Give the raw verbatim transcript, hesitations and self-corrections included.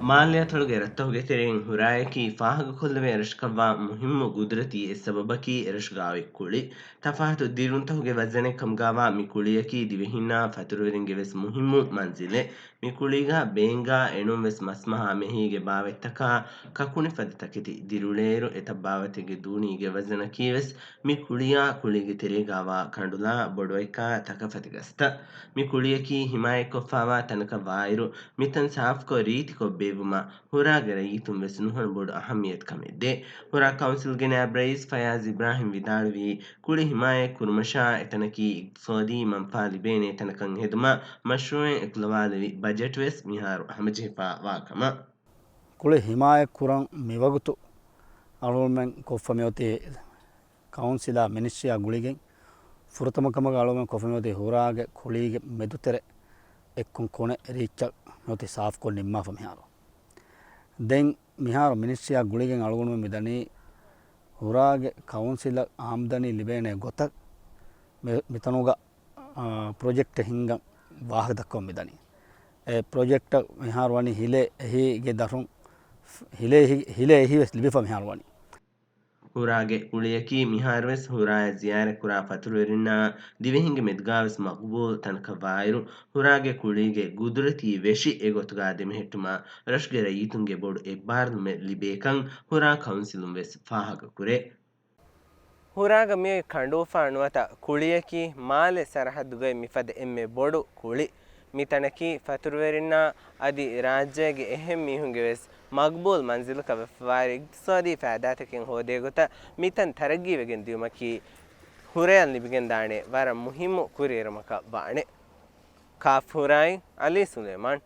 މާލެ އަތޮޅުގެ ރަށްތަކުގެ ތެރެއިން ހުރާޔަކީ ފާހަގަކޮށްލެވޭ އެރަށަކަށްވާ މުހިއްމު ގުދުރަތީ އެއް ސަބަބަކީ އެރަށުގަ އޮތް ކުޅި. ތަފާތު ދިރުންތަކުގެ ވަޒަނެއް ކަމުގަވާ މި ކުޅިޔަކީ ދިވެހިންނާ ފަތުރުވެރިންގެ ވެސް މުހިއްމު މަންޒިލެއް. މި ކުޅީގަ ބޭންގާ އެނޫން ވެސް މަސްމަހާ މެހީގެ ބާވަތްތަކާ ކަކުނި ފަދަ ތަކެތި ދިރުޅޭއިރު، އެތައް ބާވަތެއްގެ ދޫނީގެ ވަޒަނަކީ ވެސް މި ކުޅިޔާ ކުޅީގެ ތެރޭގަވާ ކަނޑުލާ ބޮޑުވައްކާ ތަކަށް ފަތި ގަސްތައް. މި ކުޅިޔަކީ ހިމާޔަތްކޮށްފާވާ ތަނަކަށް ވާއިރު، މިތަން ސާފުކޮށް ރީތިކޮށް ބޭއްވުމަށް ހުރާގެ ރައްޔިތުން ވެސް ނުހަނު ބޮޑު އަހައްމިޔަތު ކަމެއް ދޭ. ހުރާ ކައުންސިލްގެ ނާއިބް ރައީސް ފަޔާޒް އިބްރާހިމް ވިދާޅުވީ، ކުޅި ހިމާޔަތް ކުރުމަށާ އެތަނަކީ އިގްތިސޯދީ މަންފާ ލިބޭނޭ ތަނަކަށް ހެދުމަށް މަޝްރޫއެއް އެކުލަވާލެވި ބަޖެޓް ވެސް މިހާރު ހަމަޖެހިފާ ވާ ކަމަށް. ކުޅި ހިމާޔަތް ކުރަން މިވަގުތު އަޅުގަނޑުމެން ކޮށްފަ މިއޮތީ ކައުންސިލާ މިނިސްޓްރީއާ ގުޅިގެން ފުރަތަމަ ކަމަކަށް އަޅުގަނޑުމެން ކޮށްފަ މިއޮތީ ހުރާގެ ކުޅީގެ މެދުތެރެ އެއްކުން ކޮނެ ރީއްޗަށް މިއޮތީ ސާފުކޮށް ނިންމާފަ މިހާރު. ދެން މިހާރު މިނިސްޓްރީއާ ގުޅިގެން އަޅުގަނޑުމެން މިދަނީ ހުރާގެ ކައުންސިލަށް އާމްދަނީ ލިބޭނެ ގޮތަށް މި-، މިތަނުގަ، އާ، ޕްރޮޖެކްޓެއް ހިންގަން ވާހަކަ ދައްކަމުން މިދަނީ. އެ ޕްރޮޖެކްޓަށް މިހާރު ވަނީ ހިލޭ އެހީގެ ދަށުން، ހިލޭ އެހީ، ހިލޭ އެހީ ވެސް ލިބިފަ މިހާރު ވަނީ. ހުރާގެ ކުޅިޔަކީ މިހާރުވެސް ހުރާޔަށް ޒިޔާރަތްކުރާ ފަތުރުވެރިންނާ ދިވެހިންގެ މެދުގާވެސް މަގުބޫލު ތަނަކަށް ވާއިރު، ހުރާގެ ކުޅީގެ ގުދުރަތީ ވެށި އެގޮތުގާ ދެމެހެއްޓުމަށް ރަށުގެ ރައްޔިތުންގެ ބޮޑު އެއްބާރުލުމެއް ލިބޭކަން ހުރާ ކައުންސިލުން ވެސް ފާހަގަކުރޭ. ހުރާގަ މިއޮތް ކަނޑުއުފާ ނުވަތަ ކުޅިޔަކީ މާލެ ސަރަހައްދުގައި މިފަދަ އެންމެ ބޮޑު ކުޅި. މިތަނަކީ ފަތުރުވެރިންނާ އަދި ރާއްޖޭގެ އެހެން މީހުންގެ ވެސް މަގުބޫލް މަންޒިލަކަށް ވެފަވާއިރު އިގްތިސޯދީ ފައިދާތަކެއް ހޯދޭ ގޮތަށް މިތަން ތަރައްގީވެގެން ދިޔުމަކީ ހުރަޔަށް ލިބިގެންދާނެ ވަރަށް މުހިއްމު ކުރިއެރުމަކަށް ވާނެ. ކާފް ހުރާއިން އަލީ ސުލޭމާން.